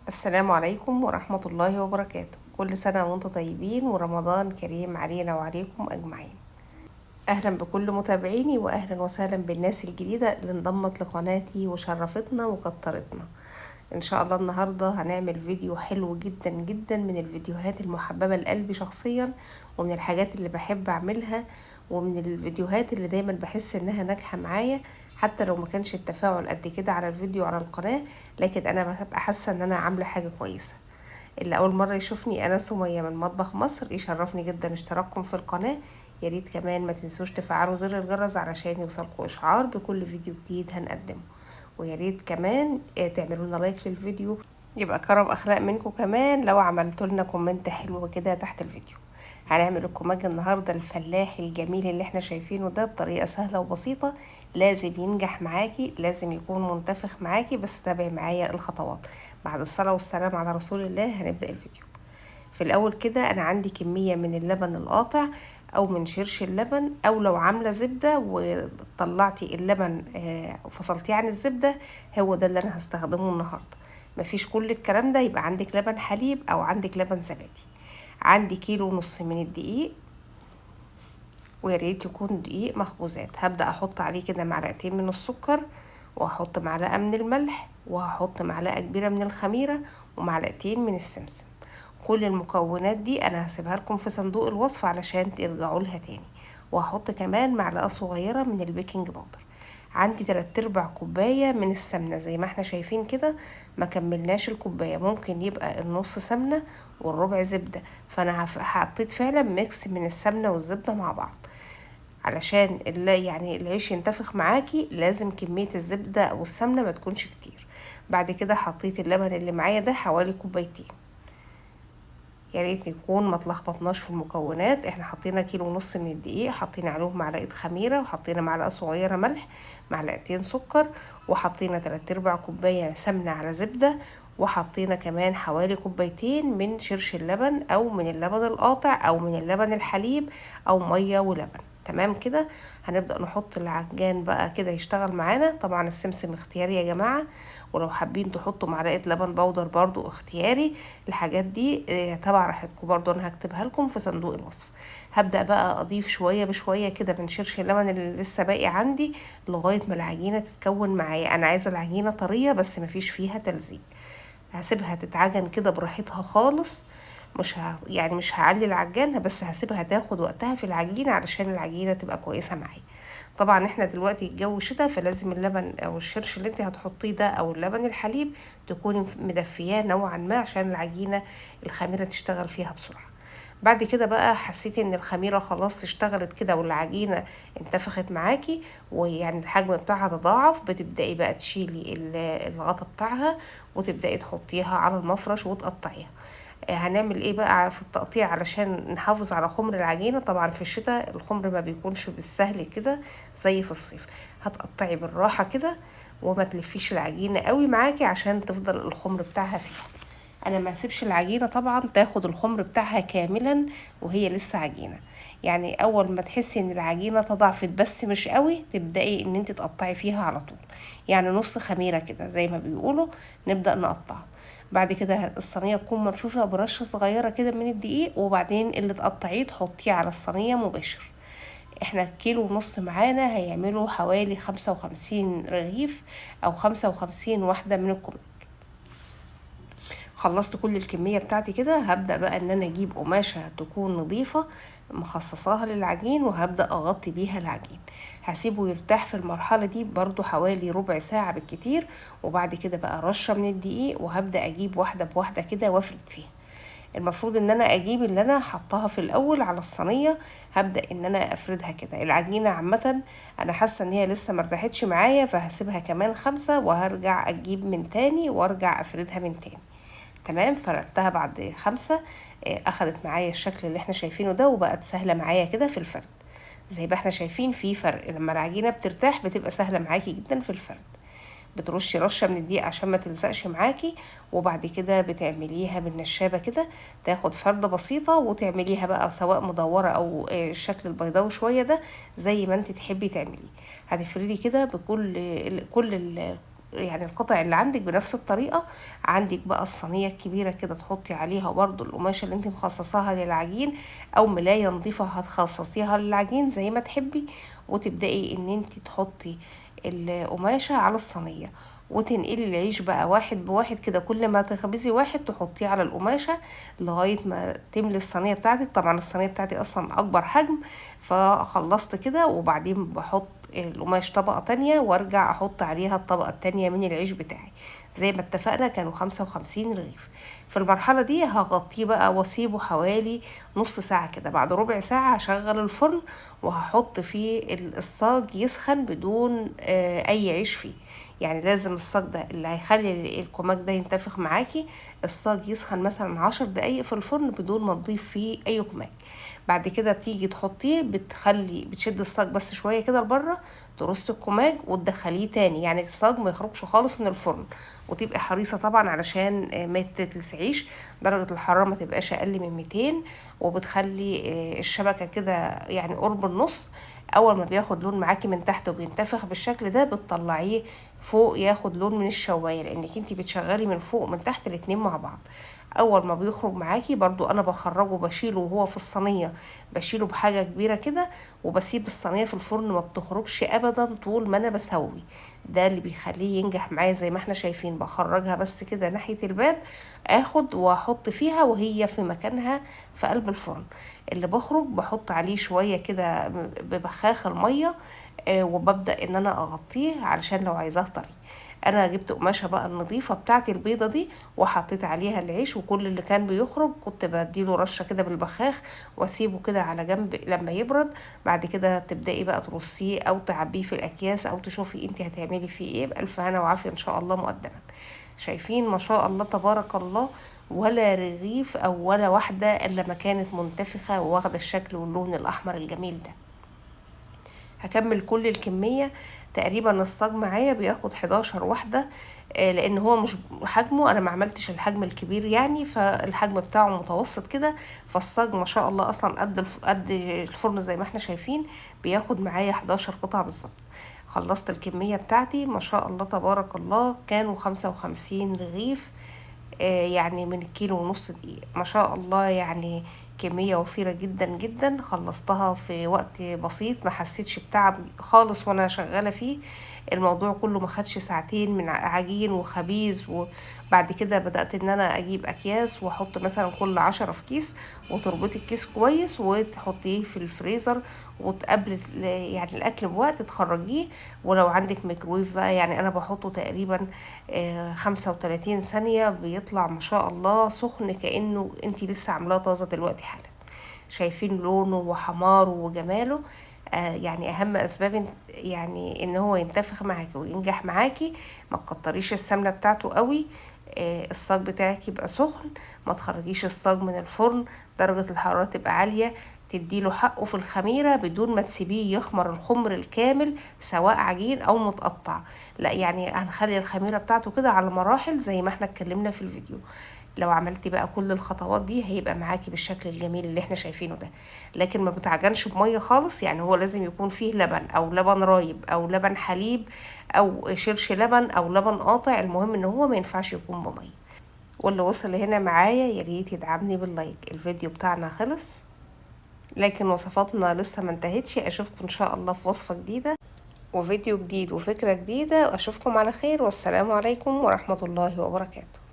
السلام عليكم ورحمة الله وبركاته. كل سنة وانتم طيبين ورمضان كريم علينا وعليكم أجمعين. أهلا بكل متابعيني وأهلا وسهلا بالناس الجديدة اللي انضمت لقناتي وشرفتنا وكترتنا. إن شاء الله النهاردة هنعمل فيديو حلو جدا جدا من الفيديوهات المحببة لقلبي شخصيا، ومن الحاجات اللي بحب أعملها، ومن الفيديوهات اللي دايما بحس إنها ناجحة معايا حتى لو ما كانش التفاعل قد كده على الفيديو على القناة، لكن أنا ببقى حاسة إن أنا عاملة حاجة كويسة. اللي أول مرة يشوفني، أنا سمية من مطبخ مصر، يشرفني جدا اشتراككم في القناة. يا ريت كمان ما تنسوش تفعلوا زر الجرس علشان يوصلكوا إشعار بكل فيديو جديد هنقدمه، ويا ريت كمان تعملوا لنا like للفيديو، يبقى كرم أخلاق منكم كمان لو عملتوا لنا comment حلو كده تحت الفيديو. هنعمل الكوماج النهارده الفلاح الجميل اللي احنا شايفينه ده بطريقة سهلة وبسيطة، لازم ينجح معاكي، لازم يكون منتفخ معاكي، بس تابعي معايا الخطوات. بعد الصلاة والسلام على رسول الله هنبدا الفيديو. في الاول كده انا عندي كمية من اللبن القاطع او من شرش اللبن، او لو عامله زبدة وطلعتي اللبن وفصلتيه عن الزبدة، هو ده اللي انا هستخدمه النهارده. مفيش كل الكلام ده، يبقى عندك لبن حليب او عندك لبن زبادي. عندي 1.5 كيلو من الدقيق، ويا ريت يكون دقيق مخبوزات. هبدا احط عليه كده معلقتين من السكر، وهحط معلقه من الملح، وهحط معلقه كبيرة من الخميره، ومعلقتين من السمسم. كل المكونات دي انا هسيبها لكم في صندوق الوصف علشان ترجعوا لها تاني. وهحط كمان معلقه صغيرة من ال baking powder. عندي 3/4 كوباية من السمنة، زي ما احنا شايفين كده ما كملناش الكوباية، ممكن يبقى النص سمنه والربع زبدة، فانا حطيت فعلا mix من السمنة والزبده مع بعض علشان العيش ينتفخ معاكي. لازم كمية الزبدة او السمنة ما تكونش كتير. بعد كده حطيت اللبن اللي معايا ده حوالي 2 كوباية. يا ريت يكون ما تلخبطناش في المكونات. احنا حطينا 1.5 كيلو من الدقيق، حطينا عليهم معلقه خميره، وحطينا معلقه صغيرة ملح، معلقتين سكر، وحطينا 3/4 كوباية سمنه على زبدة، وحطينا كمان حوالي 2 كوباية من شرش اللبن او من اللبن القاطع او من اللبن الحليب او مية ولبن. تمام كده. هنبدأ نحط العجان بقى كده يشتغل معانا. طبعا السمسم اختياري يا جماعة، ولو حابين تحطوا معلقة لبن بودر برضو اختياري. الحاجات دي تبع راحتكم، برضو انا هكتبها لكم في صندوق الوصف. هبدأ بقى اضيف شوية بشوية كده من شرش اللبن اللي لسه باقي عندي لغاية ما العجينة تتكون معايا. انا عايزة العجينة طرية بس مفيش فيها تلزيق، هسيبها تتعجن كده براحتها خالص، مش هعلي العجانة، بس هسيبها تاخد وقتها في العجينة علشان العجينة تبقى كويسة معايا. طبعا احنا دلوقتي الجو شتا، فلازم اللبن او الشرش اللي انت هتحطيه ده او اللبن الحليب تكوني مدفياه نوعا ما عشان العجينة الخميرة تشتغل فيها بسرعة. بعد كده بقى حسيتي ان الخميرة خلاص اشتغلت كده والعجينة انتفخت معاكي ويعني الحجم بتاعها تضاعف، بتبدأي بقى تشيلي الغطا بتاعها وتبدأي تحطيها على المفرش وتقطعيها. هنعمل ايه بقى في التقطيع علشان نحافظ على خمر العجينة؟ طبعا في الشتاء الخمر ما بيكونش بالسهل كده زي في الصيف. هتقطعي بالراحة كده وما تلفيش العجينة قوي معاكي عشان تفضل الخمر بتاعها فيها. انا ما هسيبش العجينة طبعا تاخد الخمر بتاعها كاملا وهي لسه عجينة، يعني اول ما تحسي ان العجينة تضاعفت بس مش قوي تبدأي ان انت تقطعي فيها على طول، يعني نص خميرة كده زي ما بيقولوا نبدأ نقطعها. بعد كده الصينية تكون مرشوشة برشة صغيرة كده من الدقيق، وبعدين اللي تقطعيه تحطيه على الصينية مباشر. احنا 1.5 كيلو معانا هيعملوا حوالي 55 رغيف او 55 واحدة من الكوماج. خلصت كل الكمية بتاعتي كده، هبدأ بقى ان انا اجيب قماشة تكون نظيفة مخصصاها للعجين، وهبدأ اغطي بيها العجين. هسيبه يرتاح في المرحلة دي برضو حوالي ربع ساعة بالكتير، وبعد كده بقى رشة من الدقيق، وهبدأ اجيب واحدة بواحدة كده وافرد فيها. المفروض ان انا اجيب اللي انا حطاها في الاول على الصينية، هبدأ ان انا افردها كده. العجينة عامة انا حاسة ان هي لسه مرتاحتش معايا، فهسيبها كمان 5 وهرجع اجيب من تاني وارجع افردها من تاني. تمام، فردتها بعد 5، اخدت معايا الشكل اللي احنا شايفينه ده، وبقت سهلة معايا كده في الفرد. زي ما احنا شايفين في فرق، لما العجينة بترتاح بتبقى سهلة معاكي جدا في الفرد. بترشي رشة من الدقيق عشان ما تلزقش معاكي، وبعد كده بتعمليها بالنشابة كده، تاخد فردة بسيطة وتعمليها بقى سواء مدورة او الشكل البيضاوي شوية ده زي ما انت تحبي تعمليه. هتفردي كده بكل كل يعني القطع اللي عندك بنفس الطريقة. عندك بقى الصينية الكبيرة كده تحطي عليها برضو القماشة اللي انت مخصصاها للعجين، او ملاية نظيفة هتخصصيها للعجين زي ما تحبي، وتبدأي ان انت تحطي القماشة على الصينية وتنقلي العيش بقى واحد بواحد كده، كل ما تخبزي واحد تحطيه على القماشة لغاية ما تملي الصينية بتاعتك. طبعا الصينية بتاعتي اصلا اكبر حجم، فخلصت كده وبعدين بحط القماش طبقة تانية وارجع احط عليها الطبقة التانية من العيش بتاعي. زي ما اتفقنا كانوا 55 رغيف. في المرحلة دي هغطيه بقى واسيبه حوالي نص ساعة كده. بعد ربع ساعة هشغل الفرن وهحط فيه الصاج يسخن بدون اي عيش فيه. يعني لازم الصاج ده اللي هيخلي الكوماج ده ينتفخ معاكي، الصاج يسخن مثلا 10 دقايق في الفرن بدون ما تضيف فيه اي كوماج. بعد كده تيجي تحطيه، بتشد الصاج بس شوية كده لبره، ترص الكوماج وتدخليه تاني، يعني الصاج ما يخرجش خالص من الفرن. وتبقي حريصة طبعا علشان ما تتلسعيش، درجه الحرارة ما تبقاش اقل من 200، وبتخلي الشبكة كده يعني قرب النص. اول ما بياخد لون معاكي من تحت وبينتفخ بالشكل ده بتطلعيه فوق ياخد لون من الشوايه، لانك انتي بتشغلي من فوق ومن تحت الاتنين مع بعض. اول ما بيخرج معاكي برضو انا بخرجه بشيله وهو في الصينية، بشيله بحاجة كبيرة كده وبسيب الصينية في الفرن ما بتخرجش ابدا طول ما انا بسوي. ده اللي بيخليه ينجح معايا زي ما احنا شايفين. بخرجها بس كده ناحية الباب، اخد واحط فيها وهي في مكانها في قلب الفرن. اللي بخرج بحط عليه شوية كده ببخاخ المية، وببدا ان انا اغطيه علشان لو عايزاه طري. انا جبت قماشة بقى النظيفة بتاعتي البيضة دي وحطيت عليها العيش، وكل اللي كان بيخرج كنت بديله رشه كده بالبخاخ واسيبه كده على جنب لما يبرد. بعد كده تبداي بقى ترصيه او تعبيه في الاكياس او تشوفي انت هتعملي فيه ايه. بالف هنا وعافيه ان شاء الله مقدما. شايفين ما شاء الله تبارك الله، ولا رغيف او ولا واحدة الا ما كانت منتفخه وواخده الشكل واللون الاحمر الجميل ده. هكمل كل الكمية تقريبا. الصاج معايا بياخد 11 واحدة، لان هو مش حجمه، انا ما عملتش الحجم الكبير يعني، فالحجم بتاعه متوسط كده. فالصاج ما شاء الله اصلا قد الفرن زي ما احنا شايفين، بياخد معايا 11 قطعة بالظبط. خلصت الكمية بتاعتي ما شاء الله تبارك الله، كانوا 55 رغيف، يعني من كيلو ونص دقيق ما شاء الله، يعني كمية وفيرة جدا جدا. خلصتها في وقت بسيط، ما حسيتش بتعب خالص وانا شغالة فيه. الموضوع كله ما خدش ساعتين من عجين وخبيز. وبعد كده بدأت ان انا اجيب اكياس واحط مثلا كل 10 في كيس، وتربطي الكيس كويس وتحطيه في الفريزر، وتقبل يعني الاكل بوقت تخرجيه. ولو عندك ميكرويف بقى، يعني انا بحطه تقريبا 35 ثانية بيطلع ما شاء الله سخن كأنه انتي لسه عاملاه طازة دلوقتي حالا. شايفين لونه وحماره وجماله. يعني اهم اسباب يعني ان هو ينتفخ معاكي وينجح معاكي، ما تكتريش السمنة بتاعته قوي، الصاج بتاعك يبقى سخن، ما تخرجيش الصاج من الفرن، درجه الحرارة تبقى عالية، تديله حقه في الخميره بدون ما تسيبيه يخمر الخمر الكامل سواء عجين او متقطع. لا يعني هنخلي الخميره بتاعته كده على مراحل زي ما احنا اتكلمنا في الفيديو. لو عملتي بقى كل الخطوات دي هيبقى معاكي بالشكل الجميل اللي احنا شايفينه ده. لكن ما بتعجنش بميه خالص، يعني هو لازم يكون فيه لبن او لبن رايب او لبن حليب او شرش لبن او لبن قاطع، المهم ان هو ما ينفعش يكون بميه. واللي وصل هنا معايا يا ريت يدعمني بال like. الفيديو بتاعنا خلص لكن وصفاتنا لسه ما انتهتش. اشوفكم ان شاء الله في وصفة جديدة وفيديو جديد وفكرة جديدة، واشوفكم على خير، والسلام عليكم ورحمة الله وبركاته.